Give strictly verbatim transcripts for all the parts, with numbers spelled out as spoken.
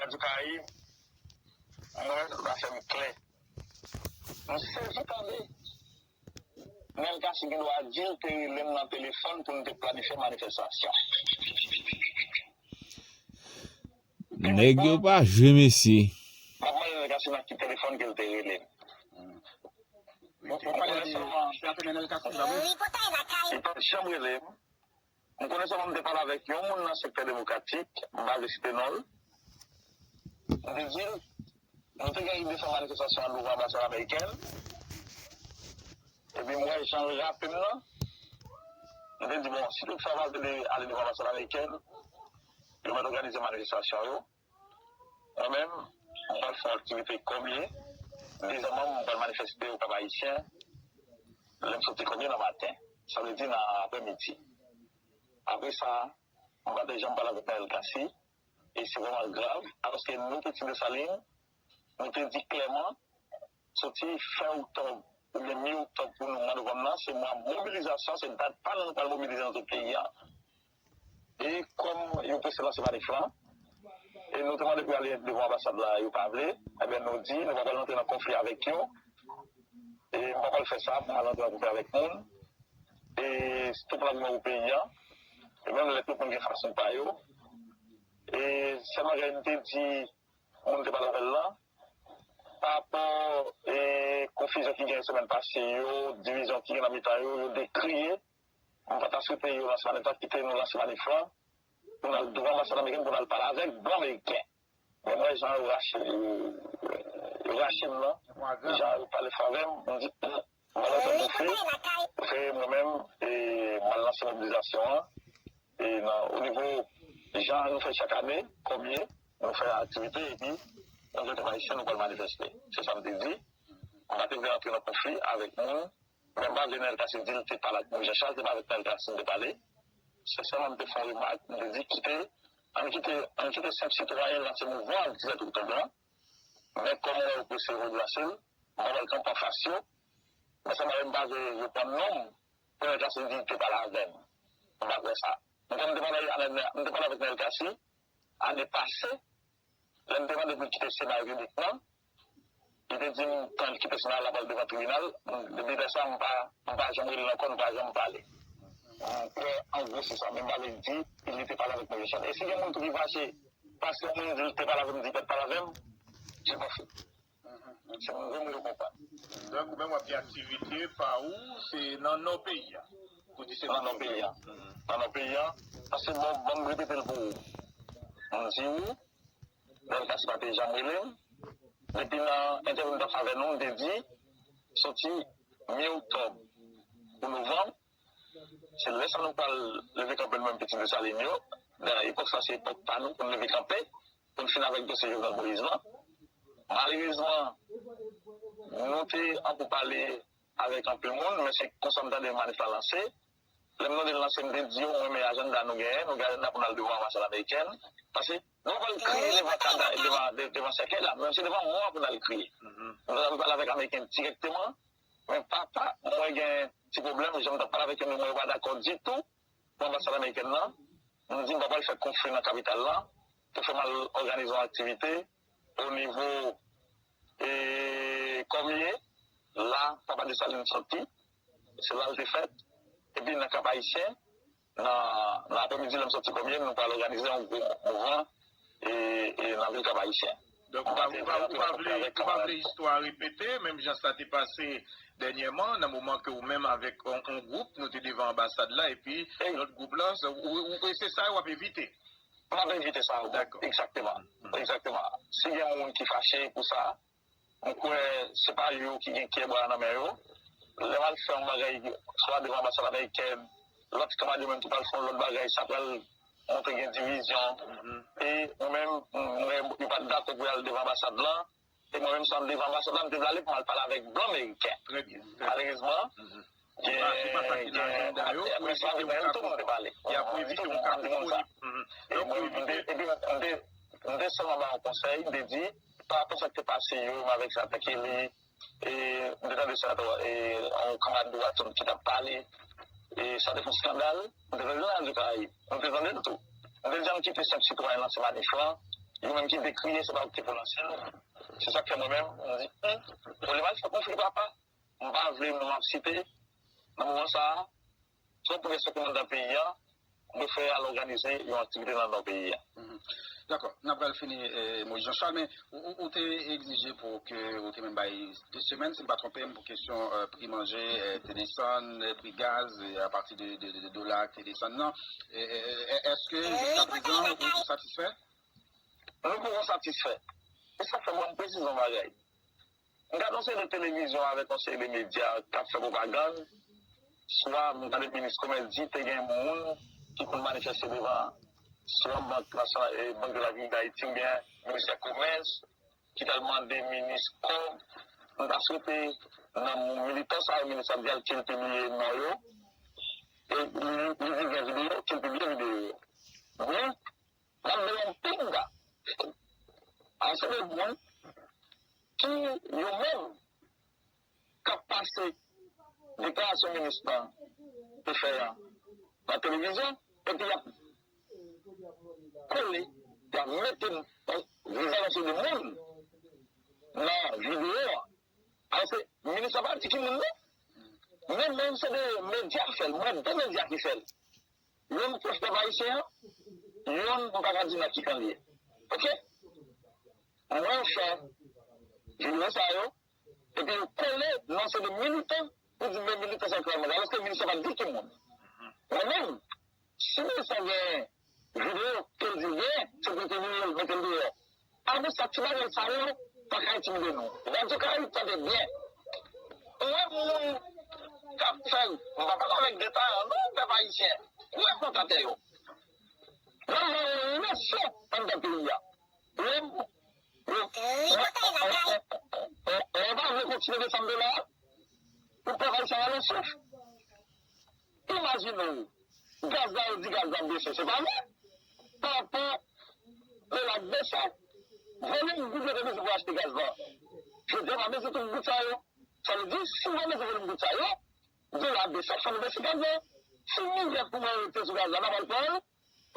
Di Karayib, mwen, zafè m klè. M sezi tande Nèl Cassy gen dwa di l te rele m nan telefòn pou n te planifye manifestasyon. Nèg yo pa jwe, mesye. M ap mande Nèl Cassy nan ki telefòn ke l te rele m. M konnen sèlman li pa t janm rele m. M konnen sèlman m te pale avèk yon moun nan sektè demokratik, m pa vle site non l. M te di l, nou te gen ide fè manifestasyon an douvan anbasad amerikèn. Epi m wè jan l rape m nan. M te di, bon, si toutfwa m te ale douvan anbasad amerikèn, yo mèt òganize manifestasyon yo. Mwen menm, m pral fè yon aktivite Kòmye. Dezyèmman, m pral manifeste o Kap Ayisyen. Lè m soti Kòmye nan maten. Sa vle di nan aprèmidi. Apre sa, m pa te janm pale avèk Nèl Cassy. E se vrèman grav, paske nou, Pitit Desalin, nou te di klèman, soti fen oktòb oubyen mi oktòb pou nou, mwa novanm nan, se mwa mobilizasyon, se dat pa nou nou pral mobilize nan tout peyi a. E kòm yo prese lanse manif lan, e nou te mande pou y ale devan anbasad la, yo pa vle, ebyen nou di, nou pa pral rantre nan konfli avèk yo, e m pa pral fè sa pou m al rantre nan konfli avèk moun, e se tout la pou peyi a, e menm lè tout moun gen fason pa yo, e sèl bagay m te di, moun te pale avè l lan, pa rapò e konfizyon ki genyen semèn pase yo, divizyon ki gen nan mitan yo, yo dekriye. M pa ta swete yo lanse manif la, kite nou lanse manif lan pou n al douvan anbasad ameriken pou n al pale avèk blan meriken. Men mwen jan yo rache, yo rache m nan, jan yo pale fò avè m, m di, m pa nan tan pou fè, fè mwen menm, e m al lanse mobilizasyon an. E nan, o nivo jan nou fè chak ane, Kòmye, nou fè aktivite, epi nan Leta Ayisyen, nou pral manifeste. Se sa m te di. M pa te vle antre nan konfli avèk moun. Men m pa vle Nèl Cassy di l te pale ak mwen. Jan Chal te pale avèk Nèl Cassy, m te pale. Se sèlman m te fè yon remak, m te di, kite, ann kite, ann kite senp sitwayen lanse mouvman an, ki fè tout tan an. Men kòm mwen yo prese yo lanse l, m pa pral kanpe anfas yo. Men sa m pa vle yo pran non m, pou Nèl Cassy di l te pale avè m. M pa kwè sa. M konn te pale, m te pale avèk Nèl Cassy ane pase, lè m te mande pou l kite Sena yo piblikman, li te di m, tan l kite Sena a, l ap al devan tribinal. Depi lè sa a, m pa, m pa janm rele l ankò, nou pa janm pale. M kwè, an gwo, se sa. Men m pa vle di, li te pale avèk Moïse Jean Charles. E si gen moun tou ki fache, paske yon moun di l te pale avè m, di l pa t pale avè m, se pa fo. Se yon gwo moun yo konprann. Donk, ou menm w ap gen aktivite pa ou, se nan nò peyi a. Ou di se nan nò peyi a. Nan nò peyi a. Paske bon, bon, m repete l pou ou. M di ou, Nèl Cassy pa te janm rele m. Depi nan entèvyou m t ap fè avè nou, m te di, soti mi oktòb pou novanm, se lè sa nou pral leve kanpe nou menm pitit Desalin yo. Nan epòk sa, se epòk pa nou pou n leve kanpe, pou n fin avèk dosye Jovenel Moïse lan. Malerezman, nou te an poupale avèk anpil moun, men se konsa m tande manif la lanse. Lè m tande l lanse, m te di yo, mwen, men ajanda nou genyen, nou gen ajanda pou n al devan anbasad amerikèn. Paske nou pa pral kriye devan kada, devan, de- devan sèkèy la, men se devan mò a pou n al kriye. Nou pral pale avèk ameriken dirèkteman, men papa, mwen gen ti pwoblèm, jan m t ap pale avèk yo, men mwen yo pa dakò ditou pou anbasad amerikèn nan. M di m pa pral fè konfli nan kapital la, pou fè m al òganize yon aktivite o nivo e, Kòmye, la papa Desalin soti, se la l te fèt. Epi nan Kap Ayisyen, nan, nan aprèmidi lè m soti Kòmye, nou pral òganize yon gwo mouvman e, e nan vil Kap Ayisyen. Donk, ou pa, ou pa, ou pa vle, ou pa vle istwa a repete, menm jan sa te pase dènyèman, nan moman ke ou menm avèk yon, yon gwoup, nou te devan anbasad la, epi lòt gwoup la, se, ou, ou, e se sa w ap evite. M ap evite sa, wi. Egzakteman. Egzakteman. Si gen moun ki fache pou sa, m kwè se pa yo ki gen kyèbwa nan men yo. Lè m al fè yon bagay, swa devan anbasad amerikèn, lòt kanmarad yo menm ki pral fè yon lòt bagay, sa pral montre gen divizyon. E mwen menm, m wè yo pa t dakò pou y al devan anbasad lan. E mwen menm, san devan anbasad la, m te vle ale pou m al pale avèk blan meriken. Malerezman, gen, gen, apre sa, gen tout moun te pale. Tout moun te konn sa. E mwen, m te, epi m te, m te sèlman bay yon konsèy, m te di, pa rapò sa k te pase yo, m avèk Senatè Kelly, e m te tande senatè, e, yon kanmarad Watson ki t ap pale, e sa te fè yon eskandal, m te tande nan Radyo Karayib, m te tande l tou. M te di, ann kite senp sitwayen lanse manif lan, yo menm ki dekriye se pa yo ki te finanse l. Se sa k fè mwen menm, m di, hmm, pwoblematik konfli papa, m pa vle non m ap site nan moman sa a, se yon pwofesè ki anndan peyi a, m te fè al òganize yon aktivite nan nò peyi a. Dakò, n ap pral fini, eh, Moïse Jean Charles, men ou, ou, ou te egzije pou ke ou te menm bay de semèn, si m pa twonpe m, pou kesyon eh, pri manje eh, te desann, eh, pri gaz eh, apati de, de, de, de dola te desann nan. Eh, eh, eh, Èske jiska prezan ou, ou satisfè? Nou poko satisfè. E sa fè mwen presize yon bagay. M gade yon seri de televizyon avèk yon seri de medya k ap fè pwopagann. Swa m tande minis komès di te gen moun ki konn manifeste devan swa Bank Nasyonal, eh, Bank de la Ville d'Haïti oubyen ministè komès ki t al mande minis kòb. M ta swete nan militan sa yo, minis ap di al ke l pibliye non yo. E li, li di gen videyo, ke l pibliye videyo yo. Men, m ap ba yon pinga. Ansanm de moun ki yo menm k ap pase deklarasyon minis lan te fè a nan televizyon, epi y ap kole, y ap mete vizaj yon seri de moun nan videyo a. Alòske minis lan pa di ki moun non. Men menm se de medya k fè l, m wè de medya ki fè l. Youn pwòch pèp ayisyen an, youn m pa ka di nan ki kan l ye. Oke? Mwen fè videyo sa yo, epi yo kole non se de militan pou di men militan sa yo k fè manje, alòske minis lan pa di ki moun. Mwen menm, si minis lan gen videyo ke l di l gen, se pou l pibliye l, mete l deyò. Apre sa, ti bagay sa yo pa ka entimide nou. Radyo Karayib, tande byen. Ou wè moun k ap fè, m pa pale avèk detayan non, pèp ayisyen. Ou wè kontatè yo. N ap ba yo leson anndan peyi a. Ou wè, ou wè, ou wè, ou wè, ou wè, ou pa vle kontinye desann dola a pou pèp ayisyen ale souf. Imajine w, gaz la, yo di gaz la bese, se pa vre? Pa rapò dola bese, volim goud yo te bezwen pou achte gaz la. Jodi a, pa bese tout goud sa yo. Sa vle di, si w pa bese volim goud sa yo, dola bese, fò nou bese gaz la. Si milyè pou mwen rete sou gaz la, n a pral pran l.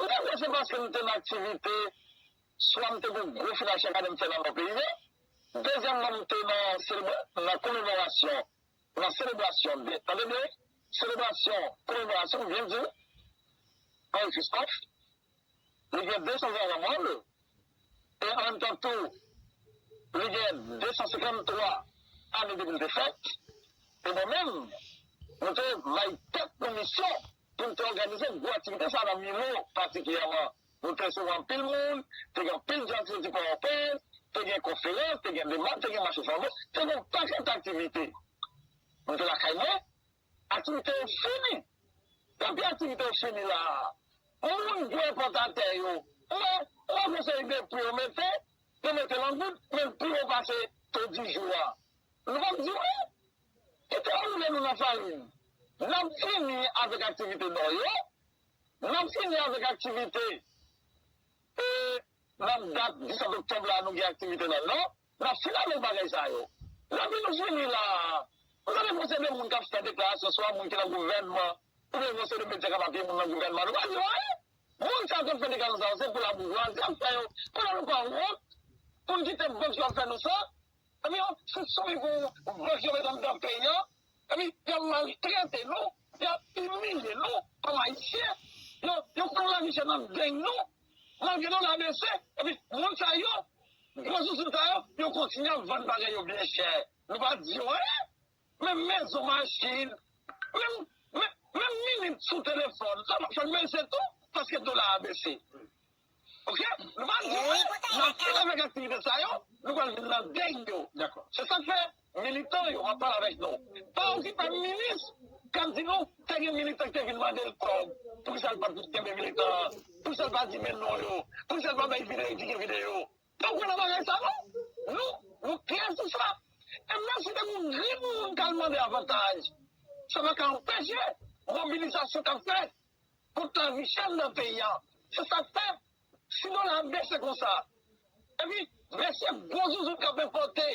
Premye, se paske m te nan aktivite, swa m te gen gwo finasye gade m fè nan non peyi a. Dezyèmman, m te nan selebra-, nan komemorasyon, nan selebrasyon de, tande byen, selebrasyon, komemorasyon, m byen di, Henri Christophe, li gen de san zan lanmò l, e an menm tan tou, li gen de san senkanntwa ane depi l te fèt, e mwen menm, nou te bay tèt nou misyon pou n te òganize gwo aktivite sa nan Milo patikilyèman. Nou te resevwa anpil moun, te gen anpil jan aktivite Pòtoprens, te gen konferans, te gen deba, te gen mache flanbo, te gen yon pakèt aktivite. Nou te lakay mwen, aktivite yo fini. Depi aktivite yo fini la a, moun gwo enpòtatè yo, mwen, mwen konseye de pri yo mete, yo mete l an goud, men pri yo pase to di jou a. Nou p ap di anyen. Kite yo woule nou nan farin. N ap fini avèk aktivite nò yo. N ap fini avèk aktivite e nan dat disèt oktòb la, nou gen aktivite nan nò. N ap fini avèk bagay sa yo. Lè nou fini la, nou tande konseye de moun k ap fè deklarasyon, swa moun ki nan gouvènman, oubyen konseye de medya k ap apiye moun nan gouvènman. Nou pa di yo anyen. Moun sa yo k ap fè deklarasyon sa yo, se pou laboujwazi y ap fè yo. Kounye a nou pa wont pou n kite bank yo ap fè nou sa? Ebyen, se sou li pou bank yo met anndan peyi a. Epi, y ap maltrete nou, y ap imilye nou, kòm Ayisyen. Yo, yo konn lavi chè nan deng nou, malgre dola bese. Epi, moun sa yo, gwo sousou sa yo, yo kontinye ap vann bagay yo byen chè. Nou pa di yo anyen. Men mezon, machin, menm, menm, menm minit sou telefòn, sa pa fè l bese tou, paske dola a bese. Oke? Nou pa di, wi, n ap fini avèk aktivite sa yo, nou pral vin nan deng yo. Se sa k fè militan yo ap pale avèk nou. Pa okipe minis k ap di nou te gen militan ki te vin mande l kòb. Poukisa l pa t kenbe militan an? Poukisa l pa di men non yo? Poukisa l pa bay videyo, ki videyo? Donk, ou nan bagay sa non. Nou, nou klè sou sa. E menm si te gen yon grenn moun k al mande avantaj, sa pa ka anpeche mobilizasyon k ap fèt kont lavi chè nan peyi a. Se sa k fè, si dola a bese konsa, epi mesye gwo zouzout k ap enpòte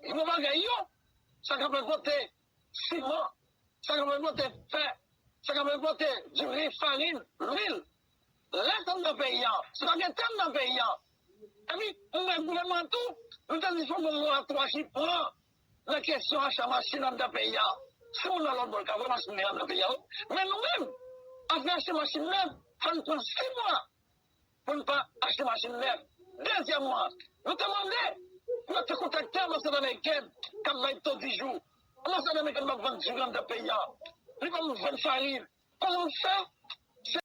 gwo bagay yo, sa k ap enpòte siman, sa k ap enpòte fè, sa k ap enpòte diri, farin, lwil, lèt anndan peyi a, si pa gen tè anndan peyi a, Epi, mwen, gouvènman an tou, nou te di fò gen yon lwa twa ki pran nan kesyon acha machin anndan peyi a. Si moun nan lòt bò, l ka voye machin li anndan peyi a, wi. Men nou menm, afè achte machin nèf, fò n pran sis mwa pou n pa achte machin nèf. Dezyèmman, nou te mande pou yo te kontakte anbasad amerikèn k ap bay to dijou. Anbasad amerikèn p ap vann diri anndan peyi a. Li p ap vann farin. Kòman w fè